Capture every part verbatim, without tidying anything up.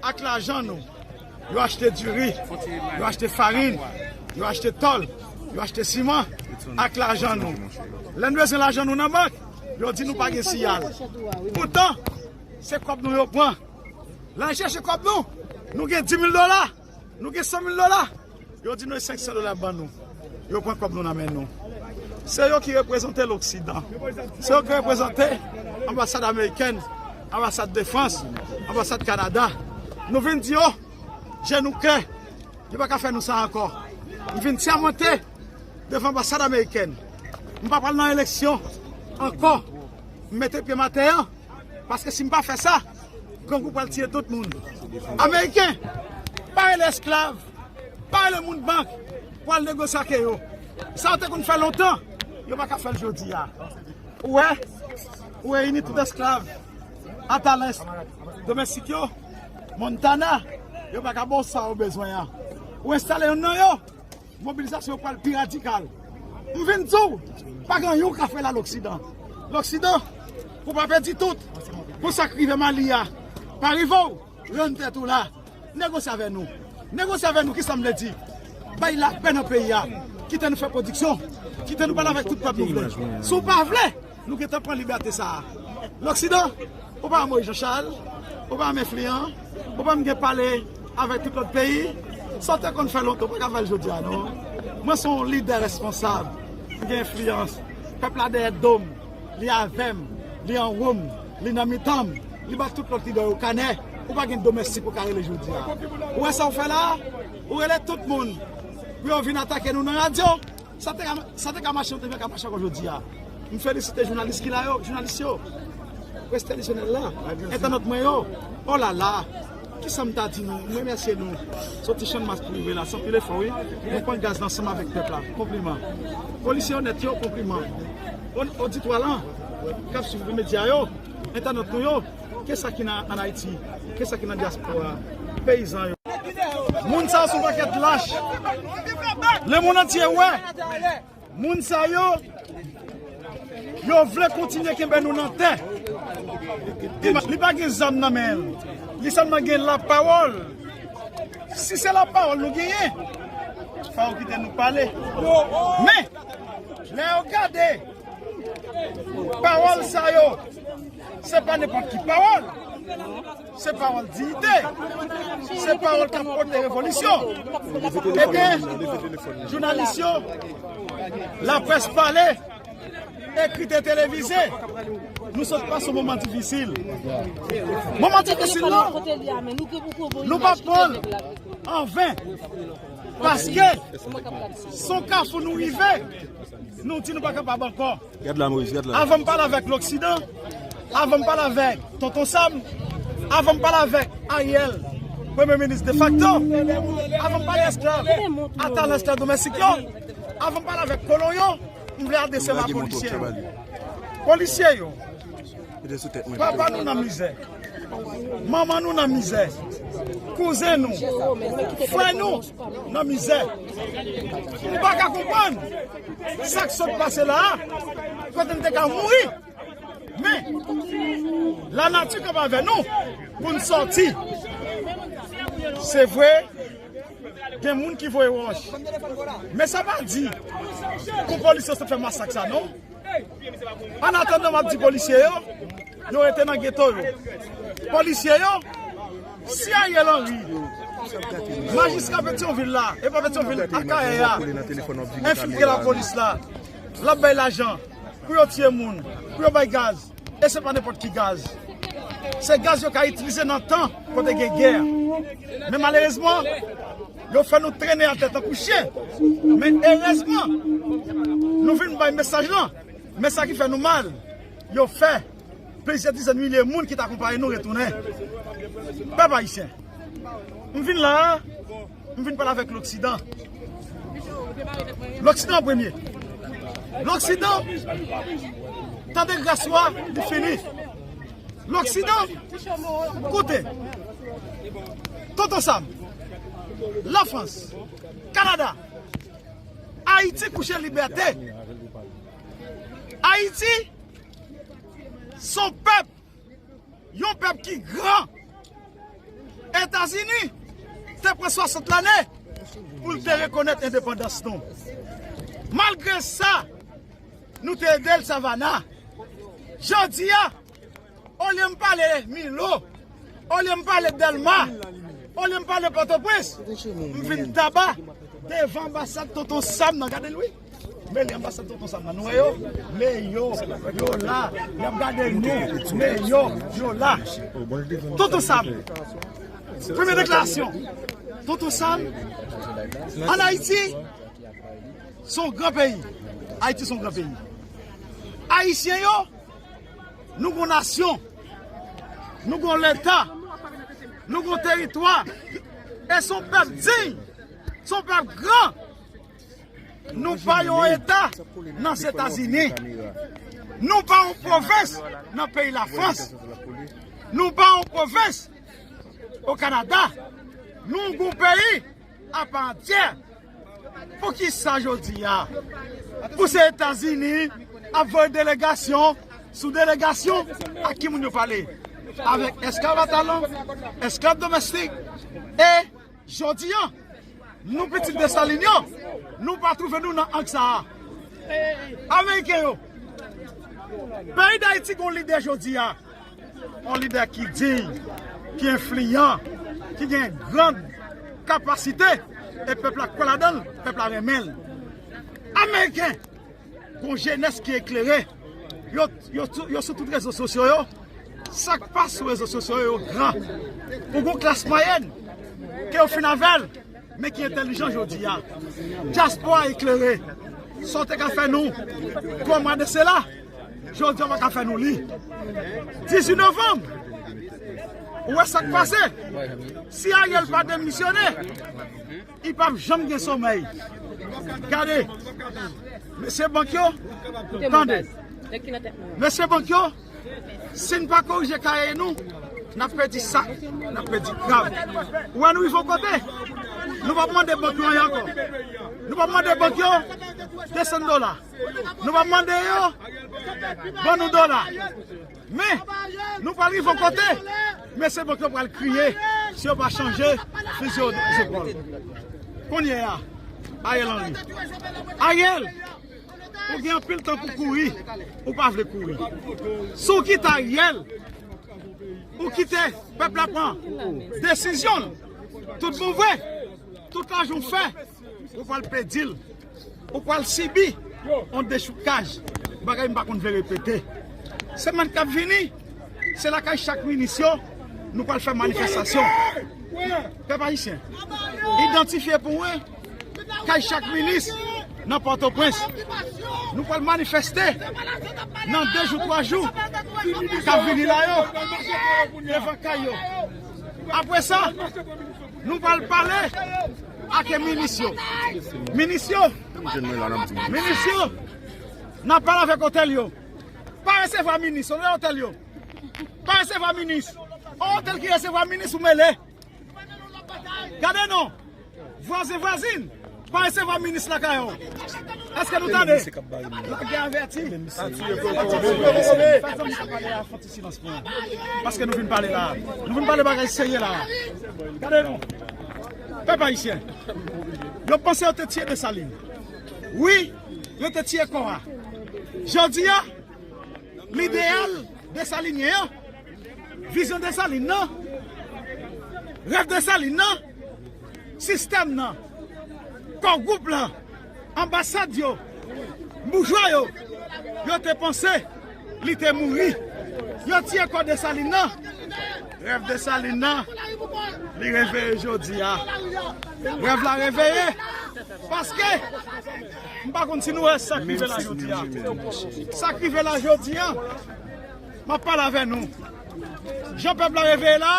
Ak lajan nou, yo achte diri, yo achte farin, yo achte tòl, yo achte siman ak lajan nou. Lè n bezwen lajan nou nan bank, yo di nou pa gen siyal. Poutan, se kòb nou yo pran. Lè n chèche kòb nou, nou gen dis mil dola, nou gen san mil dola. Yo di nou e senk san dola ban nou. Yo pran kòb nou nan men nou. Se yo ki reprezante Loksidan. Se yo ki reprezante anbasad amerikèn, anbasad de Frans, anbasad Kanada. Nou vin di yo, je nou klè. Yo pa ka fè nou sa ankò. M vin sèmante devan anbasad amerikèn. M pa pral nan eleksyon ankò. M mete pye m atè an. Paske si m pa fè sa, grangou pral tiye tout moun. Ameriken, pa rele esklav, pa rele moun bank pou al negosye ak yo. Sa yo te konn fè lontan, yo pa ka fè l jodi a. Ou wè, ou reyini tout esklav, atalans domestik yo, Montana, yo pa ka ba w sa yo bezwen an. Ou enstale youn nan yo, mobilizasyon yo pral pi radikal. M vin di w, pa gen anyen w ka fè la Loksidan. Loksidan, pou pa pèdi tout, pou sa k rive Mali a, pa rive w, rann tèt ou la, negosye avè nou. Negosye avè nou, kisa m vle di? Bay lapè nan peyi a, kite nou fè pwodiksyon, kite nou pale avèk tout pèp nou vle. Si w pa vle, nou gentan pran libète sa a. Loksidan, ou pa Moïse Jean Charles, ou pa Meflian, ou pa m gen pale avèk tout lòt peyi. Sa w te konn fè lontan, ou pa ka fè l jodi a, non. Mwen se yon lidè responsab, m gen enfliyans. Pèp la dèyè do m, li avè m, li anwo m, li nan mitan m, li ba tout lòt lidè yo kanè. Ou pa gen domèstik ou ka rele jodi a. Ou wè sa w fè la? Ou rele tout moun pou yo vin atake nou nan radyo. Sa te ka, sa te ka mache, nou te fè ka mache ankò jodi a. M felisite jounalis ki la yo, jounalis yo. Prestè Lisyonèl la, entènot mwen yo. Oh la la. Kisa m ta di nou? M remèsye nou. Soti Channmas pou rive la, se anpil efò, wi. Nou pran gaz la ansanm avèk pèp la. Konpliman. Polisye onèt yo, konpliman. On-, oditwa lan, k ap swiv medya yo, entènot nou yo, ke sa ki nan, ann Ayiti, ke sa ki nan dyaspora, peyizan yo. Moun sa yo se yon pakèt lach. Lemonn antye wè. Moun sa yo, yo vle kontinye kenbe nou nan tè. Li pa gen zam nan men l. Li sèlman gen lapawòl. Si se lapawòl nou genyen, fò yo kite nou pale. Men, lè yo gade pawòl sa yo, se pa nenpòt ki pawòl. Se pawòl diyite. Se pawòl k ap pote revolisyon. Ebyen, jounalis yo, laprès pale, ekri te televize. Nou sot pase yon moman difisil. Moman difisil lan, nou pa pran l an ven. Paske, se yon kafou nou rive, nou di nou pa kapab ankò. Gad la, Moïse, gad la. Avan m pale avèk Loksidan, avan m pale avèk Tonton Sam, avan m pale avèk Ariel, premye minis defakto, avan m pale esklav, atalans esklav domèstik yo, avan m pale avèk kolon yo, m vle adrese m a polisye yo. Polisye yo, papa nou nan mizè. Manman nou nan mizè. Kouzen nou. Frè nou nan mizè. Nou pa ka konprann sa k sot pase la a, kote n te ka mouri. Men, lanati kanpe avè nou pou n sòti. Se vre, gen moun ki voye wòch. Men sa pa di pou polisye sot fè masak sa, non. Annatandan, m ap di polisye yo, yo rete nan geto yo. Polisye yo, si Ariel Henry, majistra Petyonvil la, e pa Petyonvil, Akayè a, enfiltre lapolis la, l ap bay lajan pou yo tiye moun, pou yo bay gaz, e se pa nenpòt ki gaz. Se gaz yo ka itilize nan tan kote gen gè. Men malerezman, yo fè nou trennen atè tankou chen. Men erezman, nou vin bay mesaj lan. Men sa ki fè nou mal, yo fè plizyè dizèn milye moun ki t akonpaye nou retounen. Pèp ayisyen, m vin la a, m vin pale avèk Loksidan. Loksidan an premye. Loksidan, tande gras ou a, li fini. Loksidan, koute. Tonton Sam, Lafrans, Kanada, Ayiti kouche libète. Ayiti, se yon pèp, yon pèp ki gran. Etazini te pran swasant lane pou l te rekonèt endepandans nou. Malgre sa, nou te ede l Savannah. Jodi a, olye m pale Milo, olye m pale Dèlma, olye m pale Pòtoprens, m vin Taba, devan anbasad Tonton Sam nan, gade l wi. Men li anbasad Tonton Sam nan, nou wè yo? Men yo, yo la, y ap gade nou, men yo, yo la. Tonton Sam, premye deklarasyon. Tonton Sam, ann Ayiti, se yon gran peyi. Ayiti se yon gran peyi. Ayisyen yo, nou gon nasyon, nou gon leta, nou gon teritwa, e se yon pèp diy, se yon pèp gran. Nou pa yon eta nan Etazini. Nou pa yon pwovens nan peyi Lafrans. Nou pa yon pwovens o Kanada. Nou yon peyi apa antyè. Poukisa jodi a, pou se Etazini ap voye delegasyon sou delegasyon? Ak ki moun yo pale? Avèk esklav atalan, esklav domestik, e jodi a, nou pitit Desalin yo, nou pa twouve nou nan ang sa a. Ameriken yo, peyi Dayiti gon lidè jodi a, yon lidè ki diy, ki enfliyan, ki gen gran kapasite, e pèp la kwè ladan l, pèp la renmen l. Ameriken, gon jenès ki eklere, yo, yo, yo sou tout rezo sosyo yo, sa k pa sou rezo sosyo yo, yo gran. Ou gon klas mwayèn, ke yo fin avè l, men ki entèlijan jodi a. Dyaspora eklere. Sa w te ka fè nou twa mwa de sela, jodi a w pa ka fè nou li. Dizuit novanm, ou wè sa k pase? Si Ariel pa demisyone, li p ap janm gen somèy. Gade, mesye bank yo, tande. Mesye bank yo, si n pa korije kaye nou, n ap pèdi sak, n ap pèdi krab. Ou wè nou rive yon kote, nou p ap mande bank yo anyen ankò. Nou p ap mande bank yo desann dola. Nou p ap mande yo ban nou dola. Men, nou pral rive yon kote, mesye bank yo pral kriye si yo pa chanje fizi yo zepòl. Kounye a, Ariel Henry. Ariel, ou gen anpil tan pou kouri, ou pa vle kouri. Si w kite Ariel, ou kite pèp la pran desizyon l, tout bon vre, tout lajan w fè, ou pral pèdi l. Ou pral sibi yon dechoukaj, bagay m pa konn vle repete. Semèn k ap vini, se lakay chak minis yo, nou pral fè manifestasyon. Pèp ayisyen, idantifye pou mwen kay chak minis nan Pòtoprens. Nou pral manifeste nan de jou, twa jou k ap vini la yo, devan kay yo. Apre sa, nou pral pale ak minis yo. Minis yo, minis yo, n ap pale avèk otèl yo. Pa resevwa minis, otèl yo. Pa resevwa minis. Otèl ki resevwa minis, ou mele. Gade non. Vwazen, vwazin, pa resevwa minis lakay ou. Èske nou tande? Lagè avèti. Fè zanmi sa pale a, fè ti silans pou mwen. Paske nou vin pale la. Nou vin pale bagay serye la. Gade non. Pèp ayisyen. Yo panse yo te tiye Desalin. Wi, yo te tiye kò a. Jodi a, lideyal Desalinyen an, vizyon Desalin nan, rèv Desalin nan, sistèm nan, kò gwoup lan, anbasad yo, boujwa yo, yo te panse li te mouri. Yo tiye kò Desalin nan. Rèv Desalin nan, li reveye jodi a. Rèv la reveye. Paske m pa konn si nou wè sa k rive la jodi a. Sa k rive la jodi a, m ap pale avè nou. Jan pèp la reveye la,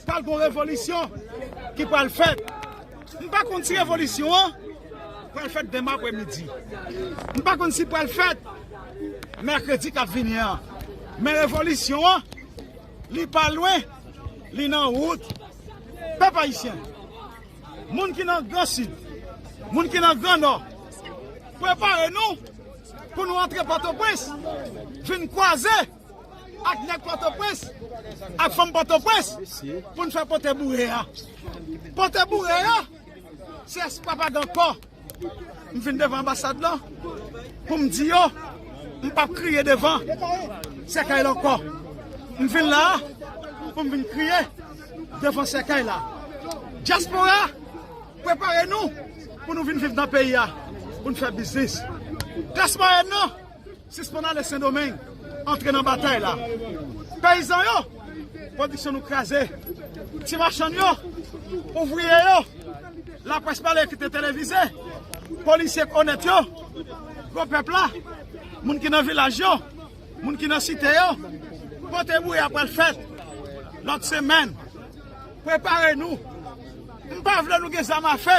pral gon revolisyon ki pral fèt. M pa konn si revolisyon an pral fèt demen apremidi. M pa konn si pral fèt mèkredi k ap vini an. Men revolisyon an, li pa lwen, li nan wout. Pèp ayisyen, moun ki nan Gran Sid, moun ki nan Gran Nò, prepare nou pou nou antre Pòtoprens, vin kwaze ak nèg Pòtoprens, ak fanm Pòtoprens, pou n fè pote boure a. Pote boure a, se espwa pa gen ankò. M vin devan anbasad lan pou m di yo, m p ap kriye devan sèkèy la ankò. M vin la a pou m vin kriye devan sèkèy la. Dyaspora, prepare nou pou nou vin viv nan peyi a, pou n fè biznis. Klas mwayèn nan, sispann ale Sendomeng, antre nan batay la. Peyizan yo, pwodiksyon nou kraze. Ti machann yo, ouvriye yo, laprès pale ki te televize, polisye k onèt yo, gwo pèp la, moun ki nan vilaj yo, moun ki nan site yo, pote boure a pral fèt lòt semèn. Prepare nou. M pa vle nou gen zam afe.